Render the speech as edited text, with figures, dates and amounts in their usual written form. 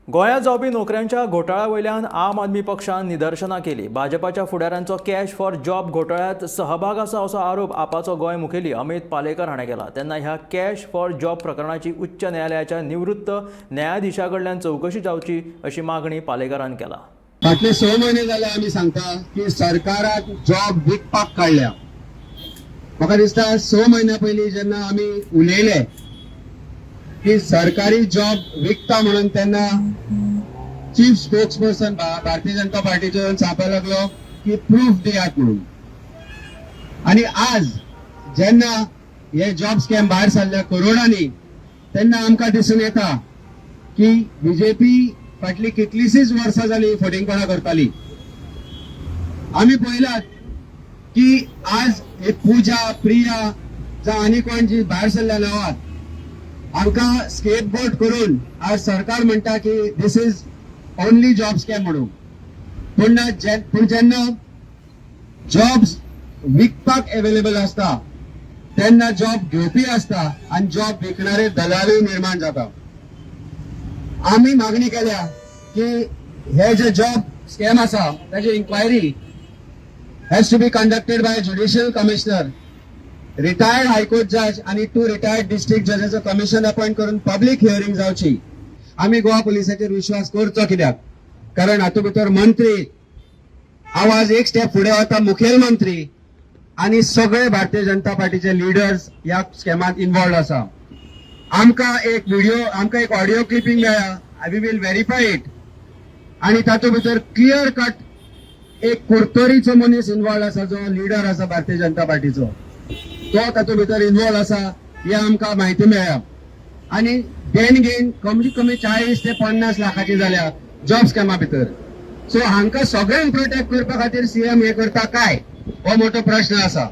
गोंयांत जावपी नोकऱ्यांच्या घोटाळ्या वयल्यान आम आदमी पक्षान निदर्शनां केली. भाजपाच्या फुडाऱ्यांचो कॅश फॉर जॉब घोटाळ्यांत सहभाग आसा असो आरोप आपाचो गोंय मुखेली अमित पालेकर हाणें केला. तेन्ना ह्या कॅश फॉर जॉब प्रकरणाची उच्च न्यायालयाच्या निवृत्त न्यायाधिशा कडल्यान चवकशी जावची अशी मागणी पालेकरान केला. फाटले 6 म्हयने जाले आमी सांगता की सरकाराक जॉब विकपाक काडल्या. म्हाका दिसता, 6 म्हयन्या पयलीं जेन्ना आमी उलयले की सरकारी जॉब विकता म्हणून, तेन्ना chief spokes person Bharatiya Janata पार्टीचो येवन सांगपाक लागलो की प्रूफ दियात म्हणून. आणि आज जेन्ना हे जॉब स्कॅम भायर सरल्या करोडांनी, तेन्ना आमकां दिसून येता की बीजेपी फाटली कितलीशीच वर्सां जाली फटींगपणां करताली. आमी पळयलात की आज हे पूजा, प्रिया जावं आनी कोण जी भायर सरल्या नांवात, हांकां स्केप गोट करून आज सरकार म्हणटा की this is only job scam म्हणून. पूण जेन्ना जॉब्स विकपाक अवेलेबल आसता, तेन्ना जॉब घेवपी आसता आनी जॉब विकणारे दलालूय निर्माण जाता. आमी मागणी केल्या की हे जे जॉब स्कॅम आसा, ताची inquiry has to be conducted by judicial commissioner, retired high court judge आणि टू रिटायर्ड डिस्ट्रिक्ट जजाचो कमिशन अपॉइंट करून पब्लीक हियरिंग जावची. आमी गोवा पुलिसाचेर विश्वास करचो कित्याक? कारण हातूंत भितर मंत्री आवाज एक स्टेप फुडें वता, मुखेलमंत्री आनी सगळे भारतीय जनता पार्टीचे लिडर्स ह्या स्कॅमात इन्वॉल्ड आसा. आमकां एक व्हिडिओ, आमकां एक ऑडिओ क्लिपिंग मेळ्ळा. We will verify it. आणि तातूंत भितर क्लियर कट एक कुर्तोरीचो मनीस इन्वॉल्व आसा, जो लिडर आसा भारतीय जनता पार्टीचो, तो तातूंत भितर इन्वॉल्व आसा हे आमकां म्हायती मेळ्ळ्या. आणि देणगेन कमी कमी 40 ते 50 लाखाची जाल्या जॉब स्कॅमा भितर. सो हांकां सगळ्यांक प्रोटेक्ट करपा खातीर सीएम हे करता काय, हो मोठो प्रश्न आसा.